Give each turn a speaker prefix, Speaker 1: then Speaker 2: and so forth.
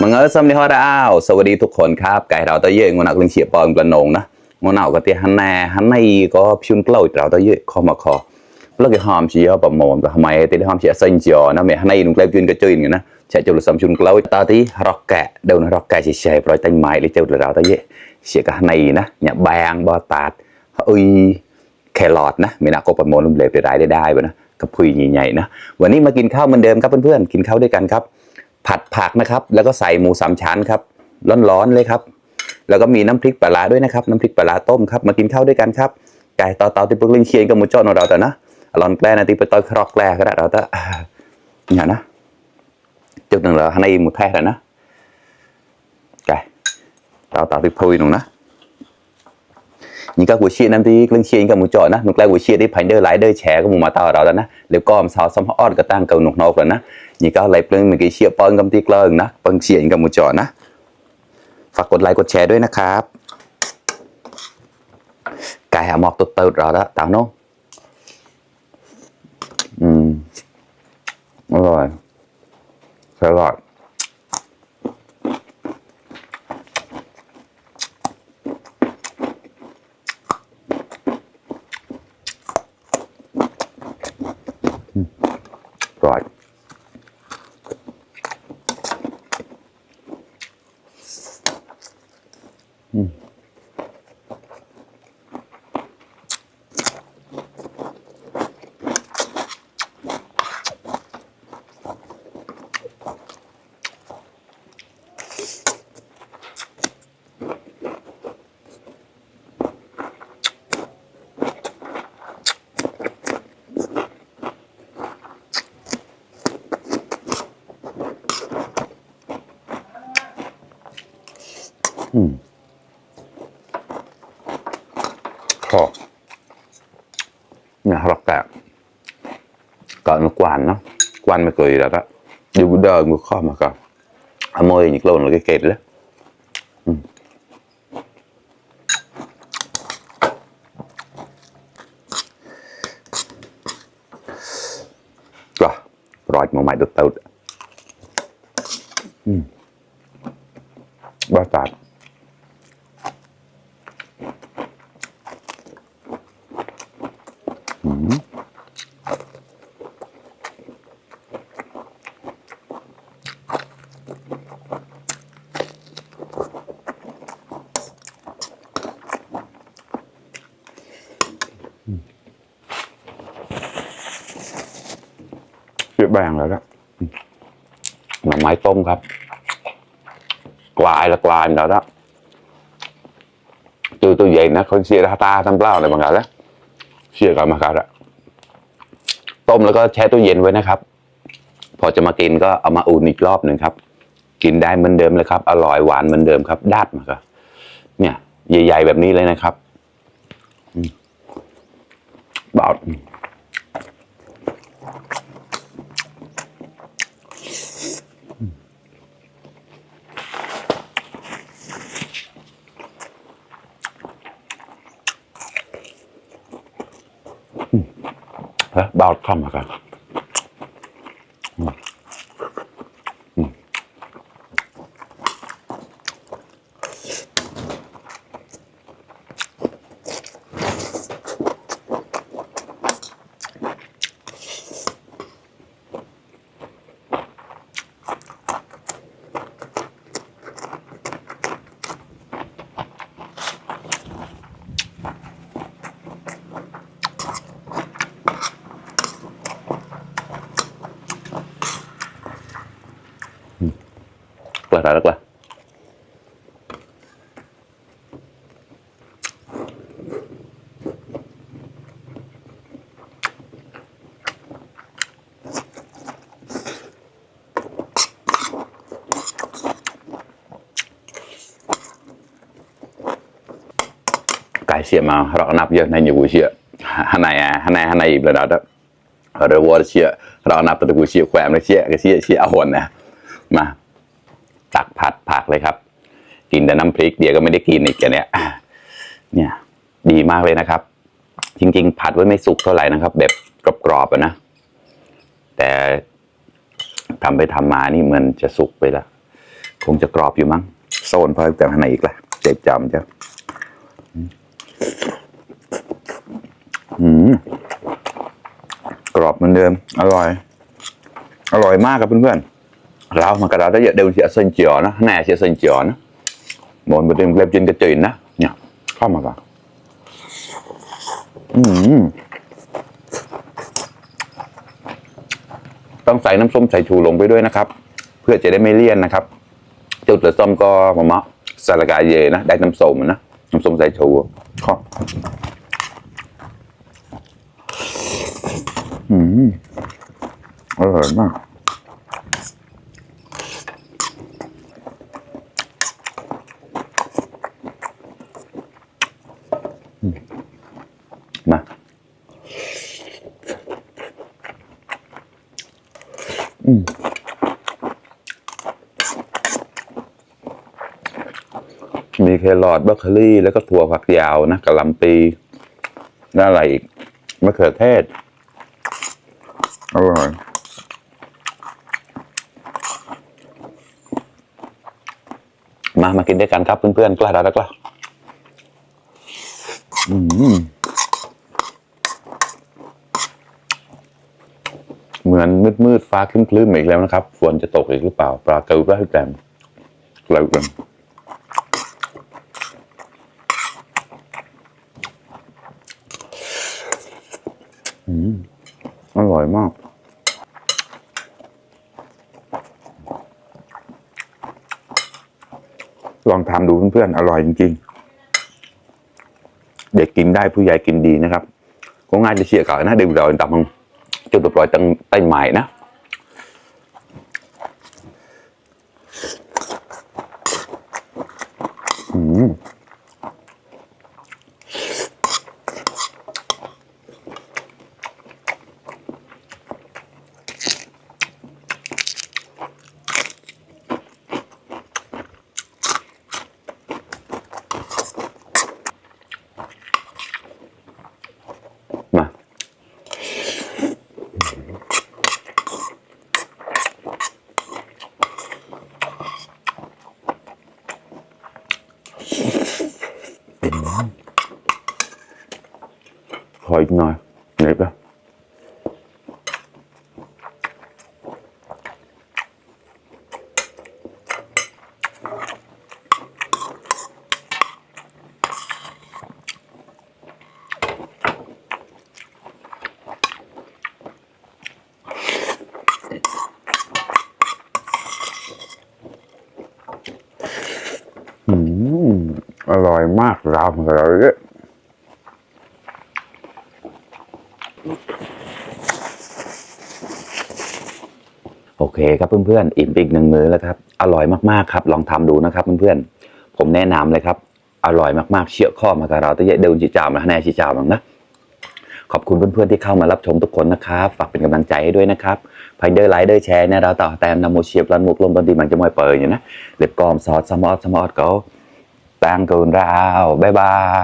Speaker 1: มังเออสมนิฮอดอ้าวสวัสดีทุกคนครับไก่เราตัวเยอะงวนักเลี้ยงเฉียบปอนปลานงนะงวนักก็เตี้ยฮันในก็พิมพ์เกล้าเราตัวเยอะข้อมาคอแล้วก็หอมเชียวประมวลทำไมเตี้ยหอมเชียเซนเจียวนะเมียฮันในนุ่งเกล้ายืนกระจุยอย่างนะใช้จุลสมชุนเกล้าตาที่ร็อกแกะเดินร็อกแกะเฉยๆปล่อยตั้งไม้หรือเจ้าเราตัวเยอะเสียกับฮันในนะเนี่ยแบงบอตาดแครอทนะมีนักก็ประมวลลุ่มเล็บได้ไปนะกระพุ้ยใหญ่ๆนะวันนี้มากินข้าวเหมือนเดิมครับเพื่อนๆกินข้าวด้วยกันครับผัดผักนะครับแล้วก็ใส่หมู3 ชั้นครับร้อนๆเลยครับแล้วก็มีน้ำพริกปลาด้วยนะครับน้ำพริกปลาต้มครับมากินข้าวด้วยกันครับไก่ต่อที่พวกลิงเชียนกับหมูจ้อนของเราแต่นะลอนแกล้นะที่ไปต่อยครอกแกล้ก็ได้เราแต่เนี่ยนะจุดหนึ่งเราให้หมูแท้แล้วนะไก่ต่อที่พุยหนุ่มนะnhững các buổi chia năm thì linh chia các buổi chọn á, nục lại buổi chia đi phải đưa lại đưa trẻ của một mà tao đó nè, nếu con sao xong họ cái tăng cầu nục nộp rồi nè, những các lại bên mình cái chia pon công ty lớn nè, bằng chia các buổi chọn nè, ฝากกดไลค์กดแชร์ด้วยนะครับไก่หาหมอกตัวเติร์ดเราแล้วตามโน้อร่อยอร่อยright พอเนี่ยรักแกก่อนกวนเนาะกวนไม่เคยแล้วก็อยู่เดินมือข้อมาก่อนเอามือหยิกลงเลยเกล็ดเลยก็รอยมาใหม่ตัวเติร์ดบ้าตัดเยอะแบงแล้วนะหน่อไม้ต้มครับกลายแล้วนะตัวใหญ่นะคนเชียร์ตาทำเปล่าในบางการแล้วเชียร์กันมากันละต้มแล้วก็แช่ตู้เย็นไว้นะครับพอจะมากินก็เอามาอุ่นอีกรอบหนึ่งครับกินได้เหมือนเดิมเลยครับอร่อยหวานเหมือนเดิมครับดาดมาครับเนี่ยใหญ่ๆแบบนี้เลยนะครับบอดบอดเข้ามาครับrất là cái xe mà rõ nắp giờ này nhiều buổi chiều hàng này là đó rồi vừa chiều rõ nắp từ buổi chiều khỏe nó chiều cái chiều hồn nè màตักผักเลยครับกินแต่น้ำพริกเดี๋ยวก็ไม่ได้กินอีกเนี่ยดีมากเลยนะครับจริงๆผัดไว้ไม่สุกเท่าไหร่นะครับแบบกรอบๆนะ แต่ทำไปทำมานี่เหมือนจะสุกไปแล้ว คงจะกรอบอยู่มั้งโซนเพิ่มแต่ข้างในอีกละเจ็บจำจ้ะกรอบเหมือนเดิมอร่อยมากครับเพื่อนๆเราmà cái đó đã đều sẽ xanh chửa nó nè sẽ xanh chửa nó một bữa đêm lên trên cái chuyền đó nhỉ không mà cảต้องใส่น้ำส้มสายชูลงไปด้วยนะครับเพื่อจะได้ไม่เลี่ยนนะครับจุดเหลือส้มก็มะมะสลัดกาเยนะได้น้ำส้มนะน้ำส้มสายชูข้ออร่อยมากมามีแครอทบรอกโคลีแล้วก็ถั่วฝักยาวนะกะหล่ำปีแล้วอะไรอีกมะเขือเทศอร่อยมากินด้วยกันครับเพื่อนๆกล้าแล้วกล้าเหมือนมืดฟ้าคลึ้มๆอีกแล้วนะครับฝนจะตกอีกหรือเปล่าปลาเกลือได้แต่อะไรกันอร่อยมากลองทำดูเพื่อนๆอร่อยจริงๆเด็กกินได้ผู้ใหญ่กินดีนะครับcó ngayจะเชียร์cảนะđều rồi tập không cho được rồi tay mày đó mà khỏi nói nhịp đóอร่อยมากเราเลยโอเคครับเพื่อนๆอิ่มอีกหนึ่งมื้อแล้วครับอร่อยมากๆครับลองทำดูนะครับเพื่อนๆผมแนะนำเลยครับอร่อยมากๆเชื่อข้อมากับเราตัวใหญ่เดินจีจ่ามาแน่จีจ่าบ้างนะขอบคุณเพื่อนๆที่เข้ามารับชมทุกคนนะครับฝากเป็นกำลังใจให้ด้วยนะครับพายเดอร์ไลค์เดอร์แชร์นะเราต่อแต้มนำโมเชียบรันมุกลมตอนดีมันจะมวยเปิดอยู่นะเล็บกอมซอสสมอดก็ตั้งเกินราวบ๊ายบาย